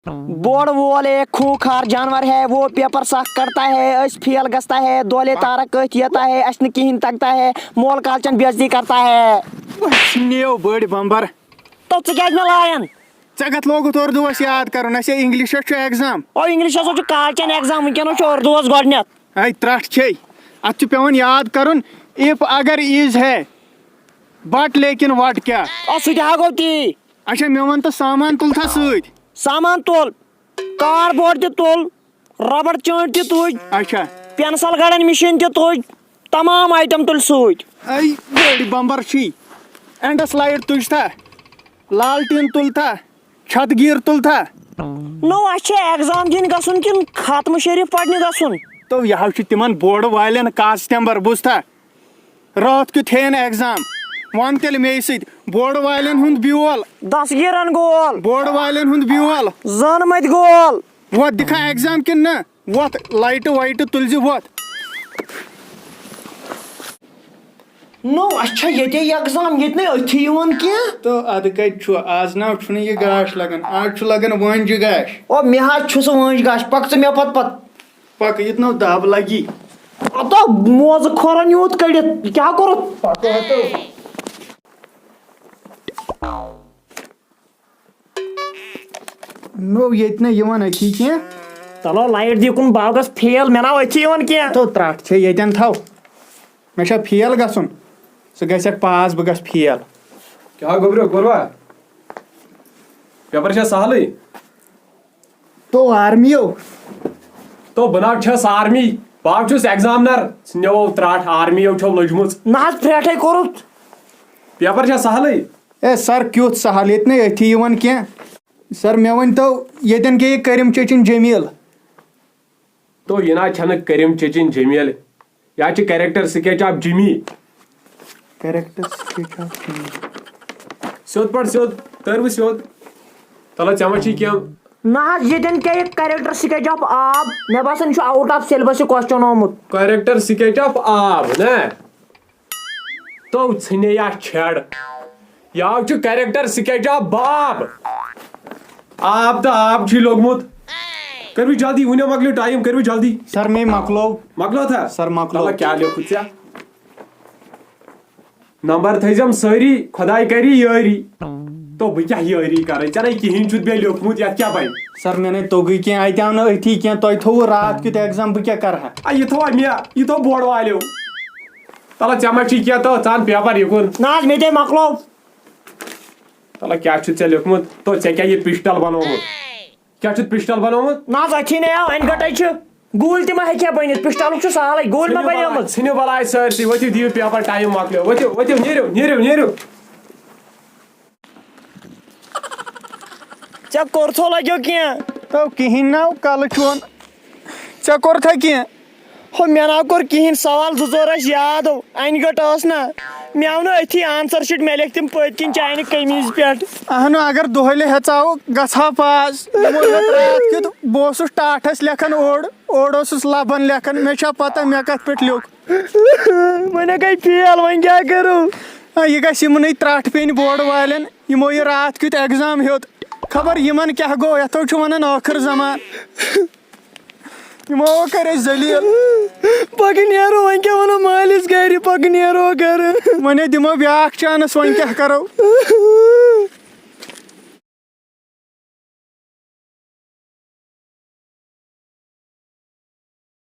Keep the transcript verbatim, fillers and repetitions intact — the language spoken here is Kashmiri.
بورڈ وول ایک خونخوار جانور ہے، وہ پیپر سخ کرتا ہے، اس فیل گستا ہے، دولے تارک کہت یتا ہے، اس نے کہیں تکتا ہے، مول کالچن بیزتی کرتا ہے۔ نیو بڑ بمبر۔ تو ژٕ کیٛازِ مےٚ لایان؟ ژےٚ کتھ لوگُتھ اردوس یاد کرُن؟ اسے انگلشس چھُ ایگزام۔ او، انگلشس چھُ کالچن ایگزام، وٕنکیٚنس چھُ اردوس گۄڈٕنیتھ۔ اے ترٹھ چھے، اتھ چھُ پیوان یاد کرُن، if اگر is ہے، but لیکن what کیٛاہ؟ او، سُہ تہِ ہا گوٚو تی۔ اچھا، مےٚ وَن تہٕ، سامان تُلتھا سۭتۍ؟ سامان تُل، کارڈ بورڈ تہِ تُل، ربڑ چٲنٛٹۍ تہِ تُج، اچھا۔ پینسل گڑن مِشیٖن تہِ تُج، تمام آیٹم تُلۍ سۭتۍ۔ اے بٔڑۍ بمبر چھی، اینڈس لایٹ تُجتھا، لالٹیٖن تُلتھا، چھتہٕ گیٖر تُلتھا؟ نو، اَسہِ چھا ایگزام دِنۍ گژھُن کِنہٕ ختمہٕ شریف پرنہِ گژھُن؟ تو یہِ حظ چھُ تِمن بورڈ والٮ۪ن کاسٹمبر، بوٗزتھا؟ راتھ کیُتھ ہیٚین ایگزام؟ وَن تیٚلہِ مے سۭتۍ، بورڈ والٮ۪ن ہُنٛد بیول۔ دستگیٖرن گول۔ بورڈ والٮ۪ن ہُنٛد بیول۔ زٲنہٕ متۍ گول۔ وۄتھ دِکھا ایگزام کِنہٕ نہ؟ وۄتھ، لایٹہٕ وایٹہٕ تُلزِ وۄتھ۔ نو، اَسہِ چھا ییٚتے ایگزام، ییٚتہِ نَے أتھی یِوان کینٛہہ؟ تہٕ اَدٕ کَتہِ چھُ؟ آز نہ چھُنہٕ یہِ گاش لگان، آز چھُ لگان وٲنجہِ گاش۔ او، مےٚ حظ چھُ سُہ وٲنجہِ گاش، پَک ژٕ مےٚ پَتہٕ پَتہٕ۔ پَکہٕ ییٚتہِ نو دَب لَگی۔ اَتو موزٕ کھۄرَن یوٗت کٔڑِتھ، یہِ کیٛاہ کوٚرُتھ؟ نو ییٚتہِ نہٕ یِوان أتھی کینٛہہ۔ چلو لایٹ دی کُن، بہٕ گژھ فیل، مےٚ ناو أتھی یِوان کینٛہہ۔ تو ترٛٹھ چھے ییٚتٮ۪ن تھاو۔ مےٚ چھا فیل گژھُن؟ ژٕ گژھکھ پاس، بہٕ گژھ فیل۔ کیٛاہ گوٚبریو کوٚروا؟ پیپر چھا سہلٕے؟ تو آرمیو۔ تو بہٕ نہ چھَس آرمی، بہٕ چھُس ایگزامنر۔ ژٕ نِوو ترٛٹھ، آرمیو چھو لٔجمٕژ۔ نہ حظ، پھرٛٹھے کوٚرُتھ۔ پیپر چھا سہلٕے؟ اے سر، کیُتھ سہل، ییٚتہِ نَے أتھی یِوان کینٛہہ۔ سر، مےٚ ؤنۍتو، ییٚتٮ۪ن کیٛاہ یہِ کٔرِم چیٚچِنۍ جمیٖل؟ تو یہِ نہ چھَنہٕ کٔرِم چیٚچِنۍ جمیٖل، یا چھِ character sketch of Jimmy۔ Character sketch of Jimmy۔ سیوٚد پٲٹھۍ سیوٚد، تٔرۍ وٕ سیوٚد۔ تَلہ ژےٚ ما چھی کینٛہہ؟ نہ حظ، ییٚتٮ۪ن کیٛاہ یہِ character sketch of آب؟ مےٚ باسان، یہِ چھُ out of syllabus یہِ question آمُت۔ Character sketch of آب، نہ؟ تو ژھٕنے یا چھڑ۔ یاو چھُ character sketch of باب۔ آب تہٕ آب چھُے لوٚگمُت۔ کٔرِو جلدی، وٕنیو مۄکلیو ٹایم، کٔرِو جلدی۔ سر، مے مۄکلو۔ مۄکلو تھا؟ سر، مۄکلو۔ دَپا کیٛاہ لیوٚکھُتھ ژےٚ؟ نمبر تھٲیزٮ۪م سٲری، خۄداے کَری یٲری۔ تو بہٕ کیٛاہ یٲری کَرٕ؟ ژےٚ نَے کِہیٖنۍ چھُتھ بیٚیہِ لیوٚکھمُت، یَتھ کیٛاہ بَنہِ؟ سر، مےٚ نَے توٚگُے کینٛہہ، اَتہِ آو نہٕ أتھی کینٛہہ، تۄہہِ تھوٚوُ راتھ کیُتھ ایگزام، بہٕ کیٛاہ کَرٕ ہا؟ آ، یہِ تھوٚوا مےٚ، یہِ تھوٚو بورڈ والیو۔ تَلہ ژےٚ ما چھُے کینٛہہ، تو ژٕ اَن پیپر یِکُن۔ نہ حظ، مےٚ تے مۄکلو۔ تَلہ کیٛاہ چھُتھ ژےٚ لیوٚکھمُت؟ تو ژےٚ کیٛاہ یہِ پِسٹل بَنوومُت؟ کیٛاہ چھُتھ پِسٹل بنوومُت؟ نہ حظ، أتھی نے آو، انہِ گٔٹے چھِ۔ گوٗلۍ تہِ ما ہیٚکہِ ہا بٔنِتھ؟ پِسٹلُک چھُ سہلٕے، گوٗلۍ ما ژھٕنِو بنیمٕژ؟ بلاے، ژھٕنِو بلاے سٲرسٕے، ؤتھِو دِیِو پیپر، ٹایم مۄکلیو، ؤتھِو، ؤتھِو، نیٖرِو، نیٖرِو، نیٖرِو۔ ژےٚ کوٚرتھو لگیو کینٛہہ؟ تو کِہیٖنۍ نہ، کَلہٕ چون۔ ژےٚ کوٚرتھا کینٛہہ؟ ہو، مےٚ نہ کوٚر کِہیٖنۍ، سوال زٕ ژور ٲسۍ یاد، ہو، انہِ گٔٹ ٲس نہ۔ مےٚ آو نہٕ أتھی آنسر شیٖٹ، مےٚ لیکھۍ تِم پٔتۍ کِنۍ چانہِ قمیٖض پٮ۪ٹھ۔ اہنو، اگر دۄہلہِ ہیژاو گژھہا پاس، یِمو ہیوٚت راتھ کیُتھ، بہٕ اوسُس ٹاٹھس لیکھان اوٚڑ، اوٚڑ اوسُس لبن لیکھان، مےٚ چھا پتہ مےٚ کتھ پٮ۪ٹھ لیوٚکھ۔ وۄنۍ گٔے فیل، وۄنۍ کیٛاہ کرو؟ آ، یہِ گژھِ یِمنٕے ترٛٹھ پیٚنۍ بورڈ والٮ۪ن، یِمو یہِ راتھ کیُتھ ایگزام ہیوٚت۔ خبر یِمن کیٛاہ گوٚو، یتھو چھُ ونان ٲخٕر زمان۔ یِمو کٔر أسۍ ذلیل۔ پکہٕ نیرو، وۄنۍ کیٛاہ ونو مٲلِس گرِ، پکہٕ نیرو گرٕ۔ وۄنۍ ہے دِمو بیٛاکھ چانس، وۄنۍ کیٛاہ کرو؟